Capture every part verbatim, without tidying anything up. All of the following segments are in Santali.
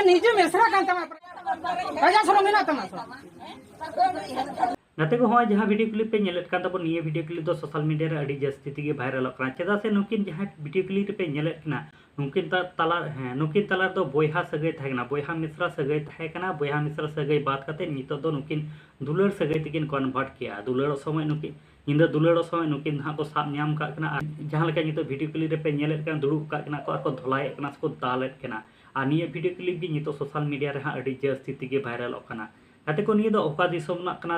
ᱱᱤᱡᱮ ᱢᱮᱥᱨᱟ ᱠᱟᱱ ᱛᱟᱢᱟ, ᱞᱟᱡᱟ ᱥᱚᱨᱚᱢ ᱢᱮᱱᱟᱜ ᱛᱟᱢᱟ ᱥᱮ? ᱜᱟᱛᱮ ᱠᱚ, ᱦᱚᱸᱜᱼᱚᱭ ᱡᱟᱦᱟᱸ ᱵᱷᱤᱰᱤᱭᱳ ᱠᱞᱤᱯ ᱯᱮ ᱧᱮᱞᱮᱫ ᱠᱟᱱ ᱛᱟᱵᱚᱱ, ᱱᱤᱭᱟᱹ ᱵᱷᱤᱰᱤᱭᱳ ᱠᱞᱤᱯ ᱫᱚ ᱥᱳᱥᱟᱞ ᱢᱤᱰᱤᱭᱟ ᱨᱮ ᱟᱹᱰᱤ ᱡᱟᱹᱥᱛᱤ ᱛᱮᱜᱮ ᱵᱷᱟᱭᱨᱟᱞᱚᱜ ᱠᱟᱱᱟ᱾ ᱪᱮᱫᱟᱜ ᱥᱮ ᱱᱩᱠᱤᱱ ᱡᱟᱦᱟᱸᱭ ᱵᱷᱤᱰᱤᱭᱳ ᱠᱞᱤᱯ ᱨᱮᱯᱮ ᱧᱮᱞᱮᱫ ᱠᱤᱱᱟ, ᱱᱩᱠᱤᱱ ᱛᱟ-, ᱛᱟᱞᱟ, ᱦᱮᱸ, ᱱᱩᱠᱤᱱ ᱛᱟᱞᱟ ᱨᱮᱫᱚ ᱵᱚᱭᱦᱟ ᱥᱟᱹᱜᱟᱹᱭ ᱛᱟᱦᱮᱸ ᱠᱟᱱᱟ, ᱵᱚᱭᱦᱟ ᱢᱤᱥᱨᱟ ᱥᱟᱹᱜᱟᱹᱭ ᱛᱟᱦᱮᱸ ᱠᱟᱱᱟ᱾ ᱵᱚᱭᱦᱟ ᱢᱤᱥᱨᱟ ᱥᱟᱹᱜᱟᱹᱭ ᱵᱟᱫ ᱠᱟᱛᱮ ᱱᱤᱛᱚᱜ ᱫᱚ ᱱᱩᱠᱤᱱ ᱫᱩᱞᱟᱹᱲ ᱥᱟᱹᱜᱟᱹᱭ ᱛᱮᱠᱤᱱ ᱠᱚᱱᱵᱷᱟᱨᱴ ᱠᱮᱜᱼᱟ᱾ ᱫᱩᱞᱟᱹᱲᱚᱜ ᱥᱚᱢᱚᱭ ᱱᱩᱠᱤᱱ, ᱧᱤᱫᱟᱹ ᱫᱩᱞᱟᱹᱲᱚᱜ ᱥᱚᱢᱚᱭ ᱱᱩᱠᱤᱱ ᱫᱚ ᱦᱟᱸᱜ ᱠᱚ ᱥᱟᱵ ᱧᱟᱢ ᱠᱟᱜ ᱠᱤᱱᱟ᱾ ᱟᱨ ᱡᱟᱦᱟᱸ ᱞᱮᱠᱟ ᱱᱤᱛᱚᱜ ᱵᱷᱤᱰᱤᱭᱳ ᱠᱞᱤᱯ ᱨᱮᱯᱮ ᱧᱮᱞᱮᱫ ᱠᱟᱱᱟ, ᱫᱩᱲᱩᱵ ᱠᱟᱜ ᱠᱤᱱᱟ ᱠᱚ ᱟᱨ ᱠᱚ ᱫᱷᱚᱞᱟᱭᱮᱫ ᱠᱟᱱᱟ ᱥᱮᱠᱚ ᱫᱟᱞᱮᱫ ᱠᱤᱱᱟ᱾ ᱟᱨ ᱱᱤᱭᱟᱹ ᱵᱷᱤᱰᱤᱭᱳ ᱠᱞᱤᱯ ᱜᱮ ᱱᱤᱛᱚᱜ ᱥᱳᱥᱟᱞ ᱢᱤᱰᱤᱭᱟ ᱨᱮ ᱦᱟᱸᱜ ᱟᱹᱰᱤ ᱡᱟᱹᱥᱛᱤ ᱛᱮᱜᱮ ᱵᱷᱟᱭᱨᱟᱞᱚᱜ ᱠᱟᱱᱟ᱾ ᱜᱟᱛᱮ ᱠᱚ, ᱱᱤᱭᱟᱹ ᱫᱚ ᱚᱠᱟ ᱫᱤᱥᱚᱢ ᱨᱮᱱᱟᱜ ᱠᱟᱱᱟ?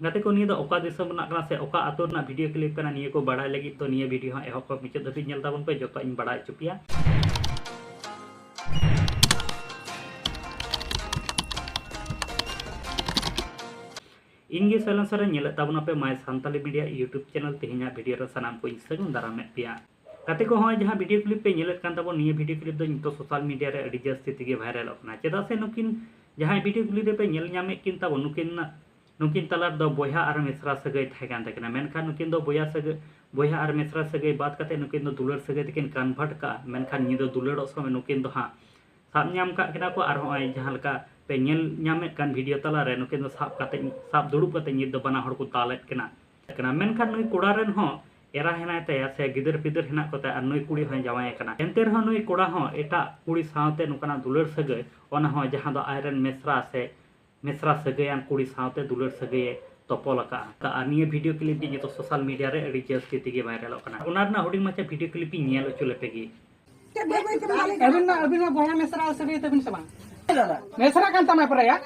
ᱜᱟᱛᱮ ᱠᱚ, ᱱᱤᱭᱟᱹ ᱫᱚ ᱚᱠᱟ ᱫᱤᱥᱚᱢ ᱨᱮᱱᱟᱜ ᱠᱟᱱᱟ ᱥᱮ ᱚᱠᱟ ᱟᱹᱛᱩ ᱨᱮᱱᱟᱜ ᱵᱷᱤᱰᱤᱭᱳ ᱠᱞᱤᱯ ᱠᱟᱱᱟ, ᱱᱤᱭᱟᱹ ᱠᱚ ᱵᱟᱲᱟᱭ ᱞᱟᱹᱜᱤᱫ ᱫᱚ ᱱᱤᱭᱟᱹ ᱵᱷᱤᱰᱤᱭᱳ ᱦᱟᱸᱜ ᱮᱦᱚᱵ ᱠᱷᱚᱱ ᱢᱩᱪᱟᱹᱫ ᱫᱷᱟᱹᱵᱤᱡ ᱧᱮᱞ ᱛᱟᱵᱚᱱ ᱯᱮ, ᱡᱚᱛᱚ ᱤᱧ ᱵᱟᱲᱟᱭ ᱦᱚᱪᱚ ᱯᱮᱭᱟ᱾ ᱤᱧ ᱜᱮ ᱥᱚᱭᱞᱚᱱ ᱥᱚᱨᱮᱱ, ᱧᱮᱞᱮᱫ ᱛᱟᱵᱚᱱᱟᱯᱮ My Santali Media YouTube channel᱾ ᱛᱮᱦᱮᱧᱟᱜ ᱵᱷᱤᱰᱤᱭᱳ ᱨᱮ ᱥᱟᱱᱟᱢ ᱠᱚᱧ ᱥᱟᱹᱜᱩᱱ ᱫᱟᱨᱟᱢᱮᱫ ᱯᱮᱭᱟ᱾ ᱜᱟᱛᱮ ᱠᱚ, ᱦᱚᱸᱜᱼᱚᱭ ᱡᱟᱦᱟᱸ ᱵᱷᱤᱰᱤᱭᱳ ᱠᱞᱤᱯ ᱯᱮ ᱧᱮᱞᱮᱫ ᱠᱟᱱ ᱛᱟᱵᱚᱱ, ᱱᱤᱭᱟᱹ ᱵᱷᱤᱰᱤᱭᱳ ᱠᱞᱤᱯ ᱫᱚ ᱱᱤᱛᱚᱜ ᱥᱳᱥᱟᱞ ᱢᱤᱰᱤᱭᱟ ᱨᱮ ᱟᱹᱰᱤ ᱡᱟᱹᱥᱛᱤ ᱛᱮᱜᱮ ᱵᱷᱟᱭᱨᱟᱞᱚᱜ ᱠᱟᱱᱟ᱾ ᱪᱮᱫᱟᱜ ᱥᱮ ᱱᱩᱠᱤᱱ ᱡᱟᱦᱟᱸᱭ ᱵᱷᱤᱰᱤᱭᱳ ᱠᱞᱤᱯ ᱨᱮᱯᱮ ᱧᱮᱞ ᱧᱟᱢᱮᱫ ᱠᱤᱱ ᱛᱟᱵᱚᱱ, ᱱᱩᱠᱤᱱ, ᱱᱩᱠᱤᱱ ᱛᱟᱞᱟ ᱨᱮᱫᱚ ᱵᱚᱭᱦᱟ ᱟᱨ ᱢᱤᱥᱨᱟ ᱥᱟᱹᱜᱟᱹᱭ ᱛᱟᱦᱮᱸ ᱠᱟᱱ ᱛᱟᱹᱠᱤᱱᱟ᱾ ᱢᱮᱱᱠᱷᱟᱱ ᱱᱩᱠᱤᱱ ᱫᱚ ᱵᱚᱭᱦᱟ ᱥᱟᱹᱜᱟᱹᱭ, ᱵᱚᱭᱦᱟ ᱟᱨ ᱢᱤᱥᱨᱟ ᱥᱟᱹᱜᱟᱹᱭ ᱵᱟᱫ ᱠᱟᱛᱮ ᱱᱩᱠᱤᱱ ᱫᱚ ᱫᱩᱞᱟᱹᱲ ᱥᱟᱹᱜᱟᱹᱭ ᱛᱮᱠᱤᱱ ᱠᱚᱱᱵᱷᱟᱨᱴ ᱠᱟᱜᱼᱟ᱾ ᱢᱮᱱᱠᱷᱟᱱ ᱧᱤᱫᱟᱹ ᱫᱩᱞᱟᱹᱲᱚᱜ ᱥᱚᱢᱚᱭ ᱱᱩᱠᱤᱱ ᱫᱚ ᱦᱟᱸᱜ ᱥᱟᱵ ᱧᱟᱢ ᱠᱟᱜ ᱠᱤᱱᱟ ᱠᱚ᱾ ᱟᱨ ᱦᱚᱸᱜᱼᱚᱭ ᱡᱟᱦᱟᱸ ᱞᱮᱠᱟ ᱯᱮ ᱧᱮᱞ ᱧᱟᱢᱮᱫ ᱠᱟᱱ ᱵᱷᱤᱰᱤᱭᱳ ᱛᱟᱞᱟᱨᱮ, ᱱᱩᱠᱤᱱ ᱫᱚ ᱥᱟᱵ ᱠᱟᱛᱮ, ᱥᱟᱵ ᱫᱩᱲᱩᱵ ᱠᱟᱛᱮ ᱧᱤᱫᱟᱹ ᱵᱟᱱᱟ ᱦᱚᱲ ᱠᱚ ᱫᱟᱞᱮᱫ ᱠᱤᱱᱟ᱾ ᱠᱟᱱᱟ᱾ ᱢᱮᱱᱠᱷᱟᱱ ᱱᱩᱭ ᱠᱚᱲᱟ ᱨᱮᱱ ᱦᱚᱸ ᱮᱨᱟ ᱦᱮᱱᱟᱭ ᱛᱟᱭᱟ ᱥᱮ ᱜᱤᱫᱟᱹᱨ ᱯᱤᱫᱟᱹᱨ ᱦᱮᱱᱟᱜ ᱠᱚᱛᱟᱭᱟ, ᱟᱨ ᱱᱩᱭ ᱠᱩᱲᱤ ᱦᱚᱸᱭ ᱡᱟᱶᱟᱭ ᱟᱠᱟᱱᱟ᱾ ᱮᱱᱛᱮ ᱨᱮᱦᱚᱸ ᱱᱩᱭ ᱠᱚᱲᱟ ᱦᱚᱸ ᱮᱴᱟᱜ ᱠᱩᱲᱤ ᱥᱟᱶᱛᱮ ᱱᱚᱝᱠᱟᱱᱟᱜ ᱫᱩᱞᱟᱹᱲ ᱥᱟᱹᱜᱟᱹᱭ, ᱚᱱᱟ ᱦᱚᱸ ᱡᱟᱦᱟᱸ ᱫᱚ ᱟᱡᱨᱮᱱ ᱢᱮᱥᱨᱟ ᱥᱮ ᱢᱮᱥᱨᱟ ᱥᱟᱹᱜᱟᱹᱭᱟᱱ ᱠᱩᱲᱤ ᱥᱟᱶᱛᱮ ᱫᱩᱞᱟᱹᱲ ᱥᱟᱹᱜᱟᱹᱭᱮ ᱛᱚᱯᱚᱞ ᱟᱠᱟᱫᱼᱟ᱾ ᱟᱨ ᱱᱤᱭᱟᱹ ᱵᱷᱤᱰᱤᱭᱳ ᱠᱞᱤᱯ ᱜᱮ ᱱᱤᱛᱚᱜ ᱥᱳᱥᱟᱞ ᱢᱤᱰᱤᱭᱟ ᱨᱮ ᱟᱹᱰᱤ ᱡᱟᱹᱥᱛᱤ ᱛᱮᱜᱮ ᱵᱷᱟᱭᱨᱟᱞᱚᱜ ᱠᱟᱱᱟ᱾ ᱚᱱᱟ ᱨᱮᱱᱟᱜ ᱦᱩᱰᱤᱧ ᱢᱟᱪᱷᱟ ᱵᱷᱤᱰᱤᱭᱳ ᱠᱞᱤᱯ ᱤᱧ ᱧᱮᱞ ᱦᱚᱪᱚ ᱞᱮᱯᱮ ᱜᱮ᱾ ᱟᱹᱵᱤᱱ ᱢᱟ, ᱟᱹᱵᱤᱱ ᱢᱟ ᱵᱚᱭᱦᱟ ᱢᱮᱥᱨᱟ ᱥᱟᱹᱜᱟᱹᱭ ᱛᱟᱹᱵᱤᱱ ᱥᱮ ᱵᱟᱝ? ᱢᱮᱥᱨᱟ ᱠᱟᱱ ᱛᱟᱢᱟ ᱯᱨᱟᱭᱟ᱾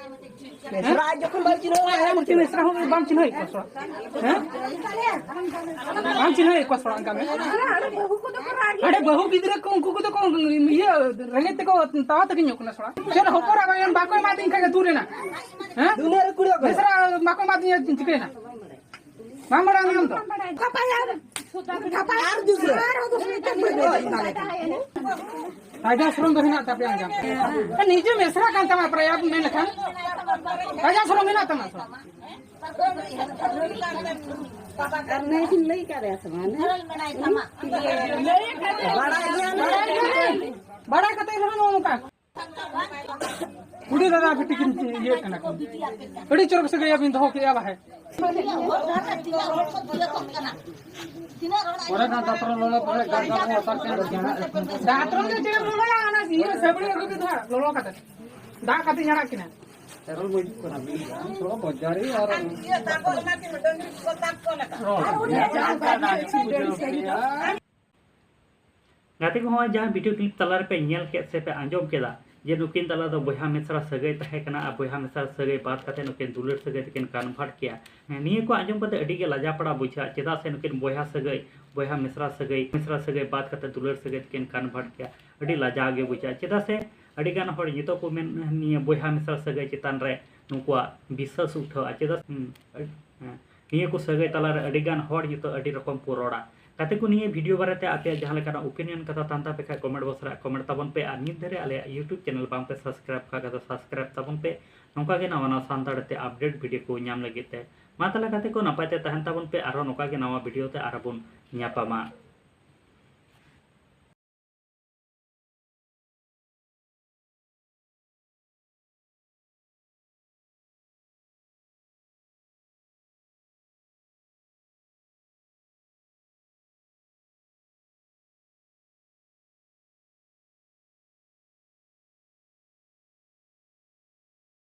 ᱢᱮᱥᱨᱟ ᱡᱚᱠᱷᱚᱱ ᱵᱟᱢ ᱪᱤᱱᱦᱟᱹᱣ ᱠᱟᱭᱟ, ᱢᱩᱨᱛᱤ ᱢᱮᱥᱨᱟ ᱦᱚᱸ ᱵᱟᱢ ᱪᱤᱱᱦᱟᱹᱣᱮᱫ ᱠᱚᱣᱟ ᱥᱚᱲᱟ᱾ ᱦᱮᱸ? ᱵᱟᱢ ᱪᱤᱱᱦᱟᱹᱣᱮᱫ ᱠᱚᱣᱟ ᱥᱚᱲᱟ ᱚᱱᱠᱟ ᱢᱮ᱾ ᱟᱨᱮ ᱵᱟᱹᱦᱩ ᱜᱤᱫᱽᱨᱟᱹ ᱠᱚ, ᱩᱱᱠᱩ ᱠᱚᱫᱚ ᱠᱚ ᱤᱭᱟᱹ ᱨᱮᱸᱜᱮᱡ ᱛᱮᱠᱚ ᱛᱟᱣᱟ ᱛᱟᱹᱠᱤᱱ ᱧᱚᱜ ᱠᱟᱱᱟ ᱥᱚᱲᱟ᱾ ᱪᱮᱫ ᱦᱚᱯᱚᱱ ᱮᱨᱟ ᱵᱟᱠᱚ ᱮᱢᱟᱫᱤᱧ ᱠᱷᱟᱡ ᱫᱩᱨ ᱮᱱᱟ᱾ ᱦᱮᱸ? ᱫᱩᱱᱤᱭᱟᱹ ᱨᱮ ᱠᱩᱲᱤ ᱚᱠᱚᱭ? ᱢᱮᱥᱨᱟ ᱵᱟᱠᱚ ᱮᱢᱟᱫᱤᱧᱟ, ᱪᱤᱠᱟᱹᱭᱮᱱᱟ? ᱵᱟᱝ ᱵᱟᱲᱟᱭ ᱟᱢ ᱫᱚ? ᱜᱟᱯᱟ ᱟᱨ, ᱜᱟᱯᱟ ᱟᱨ ᱡᱩᱥ ᱨᱮ᱾ ᱟᱨ ᱦᱚᱸ ᱫᱩᱥ ᱨᱮ ᱪᱮᱫ ᱯᱮ ᱞᱟᱹᱭ ᱫᱟ? ᱨᱟᱡᱟ ᱥᱚᱨᱚᱢ ᱫᱚ ᱢᱮᱱᱟᱜ ᱛᱟᱯᱮᱭᱟ ᱜᱮᱭᱟ᱾ ᱱᱤᱡᱮ ᱢᱮᱥᱨᱟ ᱠᱟᱱ ᱛᱟᱢᱟ ᱯᱨᱟᱭᱟ ᱢᱮᱱ ᱞᱮᱠᱷᱟᱱ᱾ ᱨᱟᱡᱟ ᱥᱚᱨᱚᱢ ᱢᱮᱱᱟᱜ ᱛᱟᱢᱟ ᱥᱮ? ᱟᱨ ᱱᱮᱥ ᱤᱧ ᱞᱟᱹᱭ ᱠᱟᱫᱮᱭᱟ ᱥᱮ ᱵᱟᱝ? ᱵᱟᱲᱟᱭ ᱜᱮᱭᱟ ᱞᱮ᱾ ᱵᱟᱲᱟᱭ ᱠᱟᱛᱮ ᱨᱮᱦᱚᱸ ᱱᱚᱜᱼᱚ ᱱᱚᱝᱠᱟ᱾ ᱫᱟᱫᱟ ᱵᱤᱴᱤ ᱠᱤᱱ ᱤᱭᱟᱹᱜ ᱠᱟᱱᱟ ᱠᱤᱱ᱾ ᱟᱹᱰᱤ ᱪᱚᱨᱚᱠ ᱥᱟᱹᱜᱟᱹᱭ ᱟᱹᱵᱤᱱ ᱫᱚᱦᱚ ᱠᱮᱜᱼᱟ ᱵᱟᱦᱮ᱾ ᱯᱚᱨᱮ ᱱᱟ ᱫᱟᱛᱨᱚᱢ ᱞᱚᱞᱚ ᱯᱚᱨᱮ ᱜᱟᱲ ᱜᱟᱲ ᱠᱚ ᱚᱴᱟᱝ ᱠᱮᱫ ᱞᱮᱠᱟ᱾ ᱫᱟᱛᱨᱚᱢ ᱫᱚ ᱪᱮᱫ ᱮᱢ ᱞᱚᱞᱚᱭᱟ? ᱚᱱᱟ ᱤᱭᱟᱹ ᱥᱟᱹᱵᱲᱤ ᱟᱹᱜᱩ ᱯᱮ ᱫᱚ ᱦᱟᱸᱜ, ᱞᱚᱞᱚ ᱠᱟᱛᱮ᱾ ᱫᱟᱜ ᱠᱟᱛᱮᱧ ᱟᱲᱟᱜ ᱠᱤᱱᱟ᱾ ᱛᱮᱨᱚᱞ ᱵᱚ ᱦᱤᱡᱩᱜ ᱠᱟᱱᱟ᱾ ᱛᱷᱚᱲᱟ ᱵᱟᱡᱟᱨᱤ ᱟᱨ ᱤᱭᱟᱹ ᱫᱟᱜ ᱠᱚ ᱮᱢᱟ ᱠᱤᱱ ᱢᱮ, ᱰᱟᱹᱝᱨᱤ ᱠᱚ ᱫᱟᱜ ᱠᱚ ᱞᱮᱠᱟ᱾ ᱜᱟᱛᱮ ᱠᱚ, ᱦᱚᱸᱜᱼᱚᱭ ᱡᱟᱦᱟᱸ video clip ᱛᱟᱞᱟ ᱨᱮᱯᱮ ᱧᱮᱞ ᱠᱮᱫ ᱥᱮ ᱯᱮ ᱟᱸᱡᱚᱢ ᱠᱮᱫᱟ ᱡᱮ ᱱᱩᱠᱤᱱ ᱛᱟᱞᱟ ᱫᱚ ᱵᱚᱭᱦᱟ ᱢᱤᱥᱨᱟ ᱥᱟᱹᱜᱟᱹᱭ ᱛᱟᱦᱮᱸ ᱠᱟᱱᱟ ᱟᱨ ᱵᱚᱭᱦᱟ ᱢᱤᱥᱨᱟ ᱥᱟᱹᱜᱟᱹᱭ ᱵᱟᱫ ᱠᱟᱛᱮ ᱱᱩᱠᱤᱱ ᱫᱩᱞᱟᱹᱲ ᱥᱟᱹᱜᱟᱹᱭ ᱛᱮᱠᱤᱱ convert ᱠᱮᱜᱼᱟ᱾ ᱦᱮᱸ, ᱱᱤᱭᱟᱹ ᱠᱚ ᱟᱸᱡᱚᱢ ᱠᱟᱛᱮ ᱟᱹᱰᱤ ᱜᱮ ᱞᱟᱡᱟ ᱯᱟᱲᱟ ᱵᱩᱡᱷᱟᱹᱜᱼᱟ᱾ ᱪᱮᱫᱟᱜ ᱥᱮ ᱱᱩᱠᱤᱱ ᱵᱚᱭᱦᱟ ᱥᱟᱹᱜᱟᱹᱭ, ᱵᱚᱭᱦᱟ ᱢᱤᱥᱨᱟ ᱥᱟᱹᱜᱟᱹᱭ, ᱢᱤᱥᱨᱟ ᱥᱟᱹᱜᱟᱹᱭ ᱵᱟᱫ ᱠᱟᱛᱮ ᱫᱩᱞᱟᱹᱲ ᱥᱟᱹᱜᱟᱹᱭ ᱛᱮᱠᱤᱱ convert ᱠᱮᱜᱼᱟ᱾ ᱟᱹᱰᱤ ᱞᱟᱡᱟᱣ ᱜᱮ ᱵᱩᱡᱷᱟᱹᱜᱼᱟ᱾ ᱪᱮᱫᱟᱜ ᱥᱮ ᱟᱹᱰᱤ ᱜᱟᱱ ᱦᱚᱲ ᱱᱤᱛᱚᱜ ᱠᱚ ᱢᱮᱱ, ᱱᱤᱭᱟᱹ ᱵᱚᱭᱦᱟ ᱢᱤᱥᱨᱟ ᱥᱟᱹᱜᱟᱹᱭ ᱪᱮᱛᱟᱱ ᱨᱮ ᱱᱩᱠᱩᱣᱟᱜ ᱵᱤᱥᱥᱟᱹᱥ ᱩᱴᱷᱟᱹᱜᱼᱟ᱾ ᱪᱮᱫᱟᱜ ᱥᱮ, ᱦᱩᱸ, ᱦᱮᱸ, ᱱᱤᱭᱟᱹ ᱠᱚ ᱥᱟᱹᱜᱟᱹᱭ ᱛᱟᱞᱟᱨᱮ ᱟᱹᱰᱤ ᱜᱟᱱ ᱦᱚᱲ ᱱᱤᱛᱚᱜ ᱟᱹᱰᱤ ᱨᱚᱠᱚᱢ ᱠᱚ ᱨᱚᱲᱟ᱾ ᱜᱟᱛᱮ ᱠᱚ, ᱱᱤᱭᱟᱹ video ᱵᱟᱨᱮᱛᱮ ᱟᱯᱮᱭᱟᱜ ᱡᱟᱦᱟᱸ ᱞᱮᱠᱟᱱᱟᱜ opinion ᱠᱟᱛᱷᱟ ᱛᱟᱦᱮᱱ ᱛᱟᱯᱮ ᱠᱷᱟᱡ comment box ᱨᱮ comment ᱛᱟᱵᱚᱱ ᱯᱮ, ᱟᱨ ᱱᱤᱛ ᱫᱷᱟᱹᱨᱤᱡ ᱟᱞᱮᱭᱟᱜ YouTube channel ᱵᱟᱝ ᱯᱮ subscribe ᱠᱷᱟᱡ ᱫᱚ subscribe ᱛᱟᱵᱚᱱ ᱯᱮ, ᱱᱚᱝᱠᱟ ᱜᱮ ᱱᱟᱣᱟ ᱱᱟᱣᱟ ᱥᱟᱱᱛᱟᱲ ᱛᱮ update video ᱠᱚ ᱧᱟᱢ ᱞᱟᱹᱜᱤᱫ ᱛᱮ᱾ ᱢᱟ ᱛᱟᱦᱞᱮ ᱜᱟᱛᱮ ᱠᱚ, ᱱᱟᱯᱟᱭ ᱛᱮ ᱛᱟᱦᱮᱱ ᱛᱟᱵᱚᱱ ᱯᱮ, ᱟᱨᱦᱚᱸ ᱱᱚᱝᱠᱟ ᱜᱮ ᱱᱟᱣᱟ video ᱛᱮ ᱟᱨᱦᱚᱸ ᱵᱚᱱ ᱧᱟᱯᱟᱢᱟ᱾